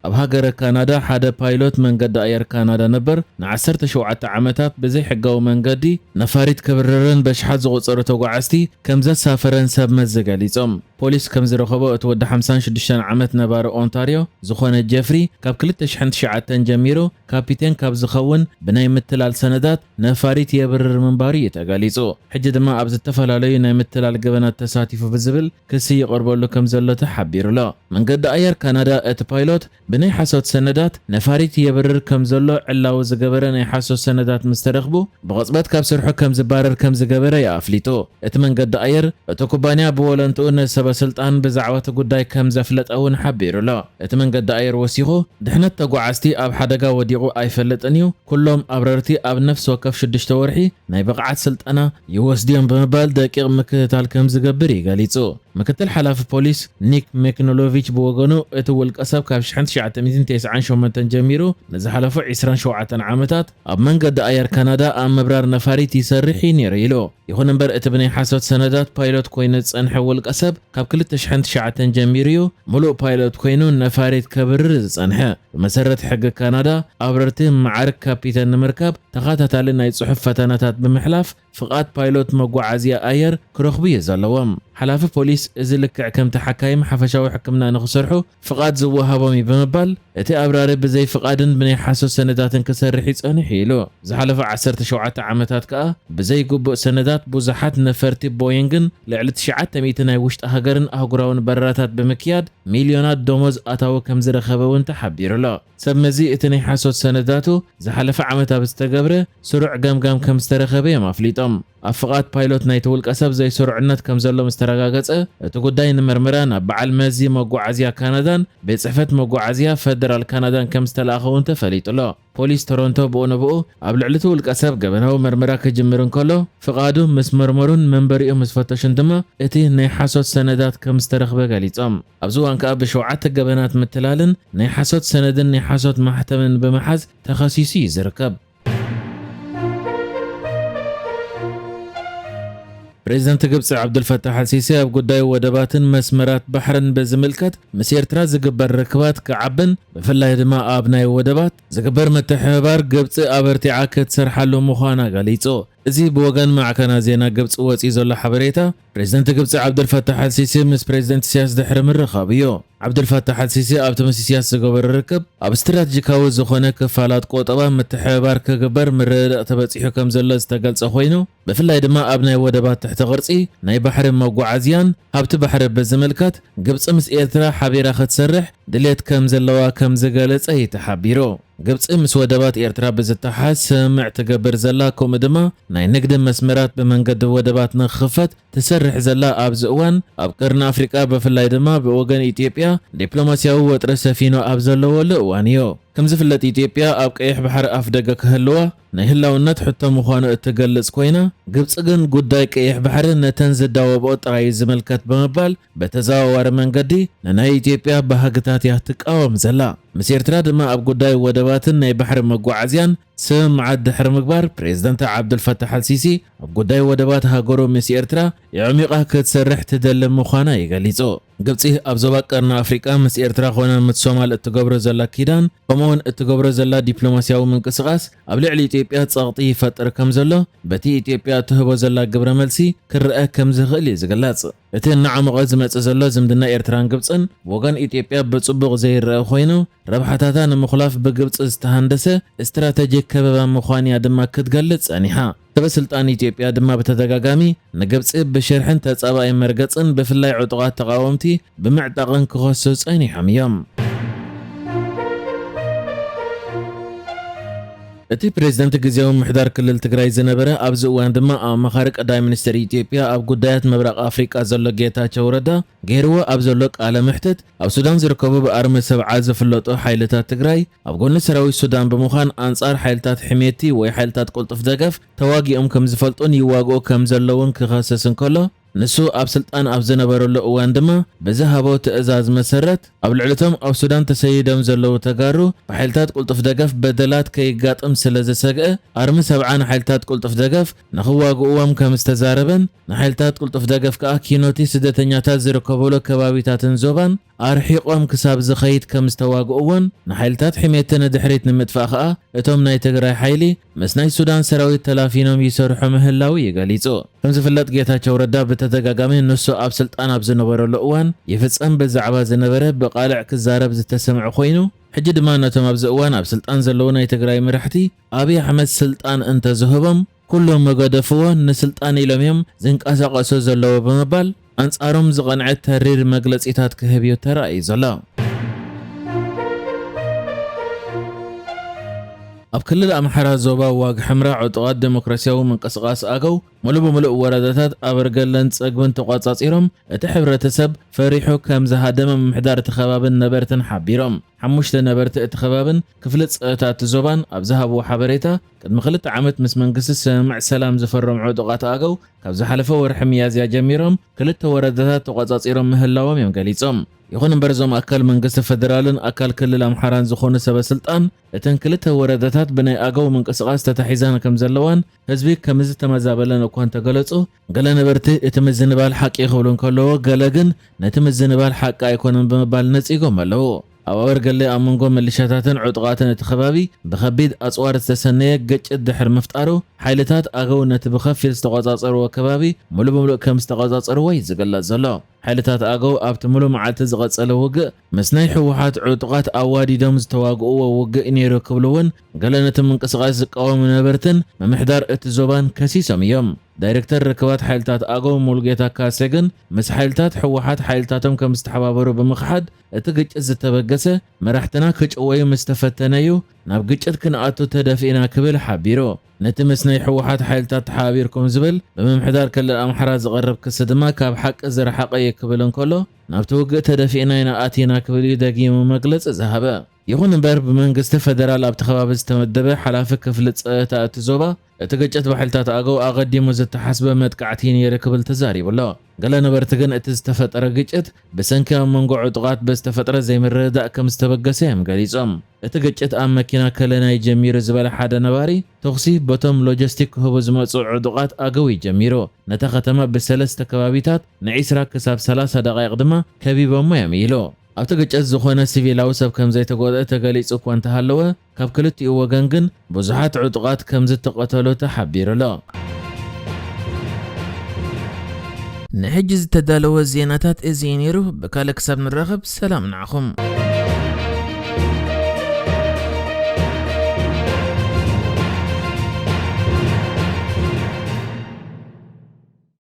ኣብ ሃገረ ካናዳ ሓደ ፓይሎት መንገዲ ኣየር ካናዳ ነበር ንዓሰርተ ሸውዓተ ዓመታት ብዘይሕጋዊ መንገዲ ነፋሪት ከብርርን በሽሓት ዝቑጸሩ ተጓዓዝቲ ከም ዘሳፈረን ሰብ መዚ ገሊጾም። ፖሊስ ከም ዝረኸቦ እቲ ወዲ ሓምሳን ሽዱሽተን ዓመት ነባሪ ኦንታርዮ ዝኾነ ጀፍሪ ካብ ክልተ ሽሕን ትሽዓተን ጀሚሩ ካፒቴን ካብ ዝኸውን ብናይ ምትላል ሰነዳት ነፋሪት የብርር ምንባሩ እዩ ተገሊጹ። ሕጂ ድማ ኣብ ዝተፈላለዩ ናይ ምትላል ገበናት ተሳቲፉ ብዝብል ክሲ ይቐርበሉ ከም ዘሎ ተሓቢሩ ኣሎ። መንገዲ ኣየር ካናዳ እቲ ፓይሎት ብናይ ሓሶት ሰነዳት ነፋሪት የብርር ከም ዘሎ ዕላዊ ዝገበረ ናይ ሓሶት ሰነዳት ምስ ተረኽቡ ብቕጽበት ካብ ስርሑ ከም ዝባረር ከም ዝገበረ እዩ ኣፍሊጡ። እቲ መንገዲ ኣየር እቲ ኩባንያ ብወለንትኡ ንሰበ ስልጣን ብዛዕባ እቲ ጉዳይ ከም ዘፍለጠ እውን ሓቢሩ ኣሎ። እቲ መንገዲ ኣየር ወሲኹ ድሕነት ተጓዓዝቲ ኣብ ሓደጋ ወዲቑ ኣይፈልጥን እዩ። ኩሎም ኣብረርቲ ኣብ ነፍሲ ወከፍ ሽዱሽተ ወርሒ ናይ ብቕዓት ስልጠና ይወስድዮም ብምባል ደቂቕ ምክትታል ከም ዝገብር እዩ ገሊጹ። ምክትል ሓላፊ ፖሊስ ኒክ ሜክኖሎቪች ብወገኑ እቲ ውልቀ ሰብ ካብ ሽሕን ትሽዓተ ሚእትን ተስዓን ሸሞንተን ጀሚሩ ንዝሓለፉ ዕስራን ሸውዓተን ዓመታት ኣብ መንገዲ ኣየር ካናዳ ኣብ ምብራር ነፋሪት ይሰርሕ እዩ ነይሩ ኢሉ። ይኹን እምበር እቲ ብናይ ሓሶት ሰነዳት ፓይሎት ኮይኑ ዝጸንሐ ውልቀ ሰብ ካብ ክልተ ሽሕን ትሽዓተን ጀሚሩ እዩ ምሉእ ፓይሎት ኮይኑ ነፋሪት ከብርር ዝጸንሐ። ብመሰረት ሕጊ ካናዳ ኣብረርቲ መዓርግ ካፒተን ንምርካብ ተኸታታሊ ናይ ጽሑፍ ፈተናታት ብምሕላፍ ፍቓድ ፓይሎት መጓዓዝያ ኣየር ክረኽቡ እዩ ዘለዎም። ሓላፊ ፖሊስ እዚ ልክዕ ከምቲ ሓካይም ሓፈሻዊ ሕክምና ንኽሰርሑ ፍቓድ ዝወሃቦም እዩ ብምባል እቲ ኣብራሪ ብዘይ ፍቓድን ብናይ ሓሶት ሰነዳትን ክሰርሕ ይጸንሕ እዩ ኢሉ። ዝሓለፈ ዓሰርተ ሸውዓተ ዓመታት ከኣ ብዘይ ግቡእ ሰነዳት ብዙሓት ነፈርቲ ቦይንግን ልዕሊ ትሽዓተ ሚእቲ ናይ ውሽጢ ሃገርን ኣህጉራውን በረራታት ብምክያድ ሚልዮናት ደሞዝ ኣታዊ ከም ዝረኸበ እውን ተሓቢሩ ኣሎ። ሰብ መዚ እቲ ናይ ሓሶት ሰነዳቱ ዝሓለፈ ዓመት ኣብ ዝተገብረ ስሩዕ ገምጋም ከም ዝተረኸበ እዮም ኣፍሊጦም። ኣብ ፍቓድ ፓይሎት ናይቲ ውልቀ ሰብ ዘይስሩዕነት ከም ዘሎ ምስ ተረጋገጸ እቲ ጉዳይ ንምርመራ ናብ በዓል መዚ መጓዓዝያ ካናዳን ቤት ጽሕፈት መጓዓዝያ ፈደራል ካናዳን ከም ዝተላእኸ እውን ተፈሊጡ ኣሎ። ፖሊስ ቶሮንቶ ብኡ ንብኡ ኣብ ልዕሊ እቲ ውልቀ ሰብ ገበናዊ መርመራ ክጅምር እንከሎ ፍቓዱ ምስ መርመሩን መንበሪኡ ምስ ፈተሹን ድማ እቲ ናይ ሓሶት ሰነዳት ከም ዝተረኽበ ገሊጾም። ኣብዚ እዋን ከኣ ብሸውዓተ ገበናት ምትላልን ናይ ሓሶት ሰነድን ናይ ሓሶት ማሕተምን ብምሓዝ ተኸሲሱ እዩ ዝርከብ። ፕሬዚደንት ግብፂ ዓብዱልፈታሕ ኣልሲሲ ኣብ ጉዳይ ወደባትን መስመራት ባሕርን ብዝምልከት ምስ ኤርትራ ዝግበር ርክባት ክዓብን ብፍላይ ድማ ኣብ ናይ ወደባት ዝግበር ምትሕብባር ግብፂ ኣበርቲዓ ክትሰርሓሉ ምዃና ገሊፁ። እዚ ብወገን ማዕከናት ዜና ግብፂ ወፂኡ ዘሎ ሓበሬታ ፕሬዚደንት ግብፂ ዓብዱልፈታሕ ኣልሲሲ ምስ ፕሬዚደንት ኢሳያስ ድሕሪ ምርኻቡ እዩ። ዓብዱልፈታሕ ኣልሲሲ ኣብቲ ምስ ኢሳያስ ዝገበሮ ርክብ ኣብ ስትራቴጂካዊ ዝኾነ ክፋላት ቆጠባ ምትሕብባር ክግበር ምርድዳእ ተበፂሑ ከም ዘሎ ዝተገልጸ ኮይኑ ብፍላይ ድማ ኣብ ናይ ወደባት ትሕተ ቅርጺ ናይ ባሕሪ መጓዓዝያን ሃብቲ ባሕሪ ብዝምልከት ግብፂ ምስ ኤርትራ ሓቢራ ክትሰርሕ ድሌት ከም ዘለዋ ከም ዝገለጸ እዩ ተሓቢሩ። ግብፂ ምስ ወደባት ኤርትራ ብዝተሓዝ ስምምዕ ትገብር ዘላ ከምኡ ድማ ናይ ንግዲ መስመራት ብመንገዲ ወደባት ንክኽፈት ትሰርሕ ዘላ ኣብዚ እዋን ኣብ ቀርኒ ኣፍሪቃ ብፍላይ ድማ ብወገን ኢትዮጵያ ዲፕሎማስያዊ ወጥሪ ሰፊኑ ኣብ ዘለወሉ እዋን እዩ። ከም ዝፍለጥ ኢትዮጵያ ኣብ ቀይሕ ባሕሪ ኣፍ ደገ ክህልዋ ናይ ህላውነት ሕቶ ምዃኑ እትገልጽ ኮይና ግብጺ ግን ጉዳይ ቀይሕ ባሕሪ ነተን ዝዳወብኦ ጥራይ ዝምልከት ብምባል በተዘዋዋሪ መንገዲ ንናይ ኢትዮጵያ ባህግታት እያ ትቃወም ዘላ። ምስ ኤርትራ ድማ ኣብ ጉዳይ ወደባትን ናይ ባሕሪ መጓዓዝያን ስምምዓት ድሕሪ ምግባር ፕሬዝደንት ዓብዱልፈታሕ ኣልሲሲ ኣብ ጉዳይ ወደባት ሃገሩ ምስ ኤርትራ የዕሚቓ ክትሰርሕ ትደሊ ምዃና እዩ ገሊጹ። ግብጺ ኣብ ዞባ ቀርኒ ኣፍሪቃ ምስ ኤርትራ ኮነ ምስ ሶማል እትገብሮ ዘላ ኪዳን ከምኡውን እትገብሮ ዘላ ዲፕሎማስያዊ ምንቅስቓስ ኣብ ልዕሊ ኢትዮጵያ ጸቕጢ ይፈጥር ከም ዘሎ በቲ ኢትዮጵያ እትህቦ ዘላ ግብረ መልሲ ክረአ ከም ዝኽእል እዩ ዝግለጽ። እቲ እናዓሞቐ ዝመጽእ ዘሎ ዝምድና ኤርትራን ግብጽን ብወገን ኢትዮጵያ ብጽቡቕ ዘይረአ ኮይኑ ረብሓታታ ንምኹላፍ ብግብጺ ዝተሃንደሰ ስትራተጂክ ከበባ ምዃንያ ድማ ክትገልጽ ጸኒሓ። ሰበ ስልጣን ኢትዮጵያ ድማ ብተደጋጋሚ ንግብጺ ብሽርሕን ተጻባኢ መርገጽን ብፍላይ ዕጡቓት ተቓወምቲ ብምዕጣቕን ክኸሱ ጸኒሖም እዮም። እቲ ፕሬዝደንት ግዜያዊ ምሕዳር ክልል ትግራይ ዝነበረ ኣብዚ እዋን ድማ ኣማኻሪ ቀዳማይ ሚኒስትር ኢትዮጵያ ኣብ ጉዳያት ምብራቕ ኣፍሪቃ ዘሎ ጌታቸው ረዳ ገይርዎ ኣብ ዘሎ ቃለ መሕትት ኣብ ሱዳን ዝርከቡ ብኣርሚ ሰብዓ ዝፍለጡ ሓይልታት ትግራይ ኣብ ጎኒ ሰራዊት ሱዳን ብምዃን ኣንጻር ሓይልታት ሕሜቲ ወይ ሓይልታት ቅልጡፍ ደገፍ ተዋጊኦም ከም ዝፈልጡን ይዋግኡ ከም ዘለውን ክኸስስ እንከሎ ንሱ ኣብ ስልጣን ኣብ ዝነበረሉ እዋን ድማ ብዝሃቦ ትእዛዝ መሰረት ኣብ ልዕሊቶም ኣብ ሱዳን ተሰይዶም ዘለዉ ተጋሩ ብሓይልታት ቅልጡፍ ደገፍ በደላት ከይጋጥም ስለ ዝሰግአ ኣርሚ ሰብዓ ንሓይልታት ቅልጡፍ ደገፍ ንኽዋግእዎም ከም ዝተዛረበን ንሓይልታት ቅልጡፍ ደገፍ ከኣ ኪኖቲ ስደተኛታት ዝርከብሉ ከባቢታትን ዞባን ኣርሒቖም ክሳብ ዝኸይድ ከም ዝተዋግእዎን ንሓይልታት ሕሜቲ ንድሕሪት ንምጥፋእ ከኣ እቶም ናይ ትግራይ ሓይሊ ምስ ናይ ሱዳን ሰራዊት ተላፊኖም ይሰርሑ ምህላው እዩ ገሊጹ። ከም ዝፍለጥ ጌታቸው ረዳ ብተደጋጋሚ ንሱ ኣብ ስልጣን ኣብ ዝነበረሉ እዋን ይፍጸም ብዛዕባ ዝነበረ ብቓልዕ ክዛረብ ዝተሰምዐ ኮይኑ ሕጂ ድማ ነቶም ኣብዚ እዋን ኣብ ስልጣን ዘለዉ ናይ ትግራይ መራሕቲ ኣብይ ኣሕመድ ስልጣን እንተዝህቦም ኩሎም መገደፍዎ ንስልጣን ኢሎም እዮም ዝንቀሳቐሱ ዘለዉ ብምባል ኣንጻሮም ዝቐንዐ ተሪር መግለጺታት ክህብ እዩ ተራእዩ ዘሎ። ኣብ ክልል ኣምሓራ ዞባ ዋግ ሕምራ ዕጡቓት ዴሞክራሲያዊ ምንቅስቓስ ኣገው ሙሉ ብምሉእ ወረዳታት ኣበርገለን ጸግብን ተቋጻጺሮም እቲ ሕብረተሰብ ፈሪሑ ከም ዝሃደመ ምምሕዳር እቲ ከባብን ነበርትን ሓቢሮም። ሓሙሽተ ነበርቲ እቲ ከባብን ክፍሊ ጸጥታ እቲ ዞባን ኣብ ዝሃብዎ ሓበሬታ ቅድሚ ክልተ ዓመት ምስ መንግስቲ ስምምዕ ሰላም ዝፈረሙ ዕጡቓት ኣገው ካብ ዝሓለፈ ወርሒ ሚያዝያ ጀሚሮም ክልተ ወረዳታት ተቋጻጺሮም ምህላዎም እዮም ገሊጾም። ይኹን እምበር እዞም ኣካል መንግስቲ ፈደራልን ኣካል ክልል ኣምሓራን ዝኾኑ ሰበ ስልጣን እተን ክልተ ወረዳታት ብናይ ኣገው ምንቅስቓስ ተታሒዛን ከም ዘለዋን ህዝቢ ከም ዝተመዛበለን እኳ እንተገለጹ ገለ ነበርቲ እቲ ምዝንባል ሓቂ ክብሉ እንከለዎ ገለ ግን ነቲ ምዝንባል ሓቂ ኣይኮነን ብምባል ነጺጎም ኣለዉ። ኣብ ኣበርገለ ኣብ መንጎ ምልሻታትን ዕጡቓትን እቲ ከባቢ ብኸቢድ ኣጽዋር ዝተሰነየ ግጭት ድሕሪ ምፍጣሩ ሓይልታት ኣገው ነቲ ብኸፊል ዝተቖጻጸርዎ ከባቢ ሙሉ ብምሉእ ከም ዝተቖጻጸርዎ እዩ ዝግለጽ ዘሎ። ሓይልታት ኣገው ኣብቲ ሙሉ መዓልቲ ዝቐጸለ ውግእ ምስ ናይ ህወሓት ዕጡቓት ኣዋዲዶም ዝተዋግእዎ ውግእ ነይሩ ክብሉ እውን ገለ ነቲ ምንቅስቓስ ዝቃወሙ ነበርትን ምምሕዳር እቲ ዞባን ከሲሶም እዮም። ዳይሬክተር ርክባት ሓይልታት ኣገው ሙሉጌታ ካሴ ግን ምስ ሓይልታት ህወሓት ሓይልታቶም ከም ዝተሓባበሩ ብምኽሓድ እቲ ግጭት ዝተበገሰ መራሕትና ክጭወዩ ምስ ተፈተነ እዩ ናብ ግጭት ክንኣቱ ተደፊእና ክብል ሓቢሩ። ነቲ ምስ ናይ ህወሓት ሓይልታት ተሓባቢርኩም ዝብል ብምምሕዳር ክልል ኣምሓራ ዝቐርብ ክሲ ድማ ካብ ሓቂ ዝረሓቐ እዩ ክብል እንከሎ ናብቲ ውግእ ተደፊእና ኢና ኣቲና ክብል እዩ ደጊሙ መግለጺ ዝሃበ። ይኹን እምበር ብመንግስቲ ፈደራል ኣብቲ ከባቢ ዝተመደበ ሓላፊ ክፍሊ ጸጥታ እቲ ዞባ እቲ ግጭት ብሓይልታት ኣገው ኣቐዲሙ ዝተሓስበ መጥቃዕቲ ነይሩ ክብል ተዛሪቡ ኣሎ። ገለ ነበርቲ ግን እቲ ዝተፈጠረ ግጭት ብሰንኪ ኣብ መንጎ ዕጡቓት ብዝተፈጥረ ዘይምርድዳእ ከም ዝተበገሰ እዮም ገሊጾም። እቲ ግጭት ኣብ መኪና ከለናይ ጀሚሩ ዝበለ ሓደ ነባሪ ተኹሲ በቶም ሎጂስቲክ ክህቡ ዝመጹ ዕጡቓት ኣገው እዩ ጀሚሩ። ነታ ከተማ ብሰለስተ ከባቢታት ንዒስራ ክሳብ ሰላሳ ደቓይቕ ድማ ከቢቦሞ እዮም ኢሉ። ኣብቲ ግጭት ዝኾነ ሲቪላዊ ሰብ ከም ዘይተጎድአ ተገሊጹ እኳ እንተሃለወ ካብ ክልቲኡ ወገን ግን ብዙሓት ዕጡቓት ከም ዝተቐተሉ ተሓቢሩ ኣሎ። ንሕጂ ዝተዳለወ ዜናታት እዚ እዩ ነይሩ። ብካልእ ክሳብ ንራኸብ ሰላም ንዓኹም።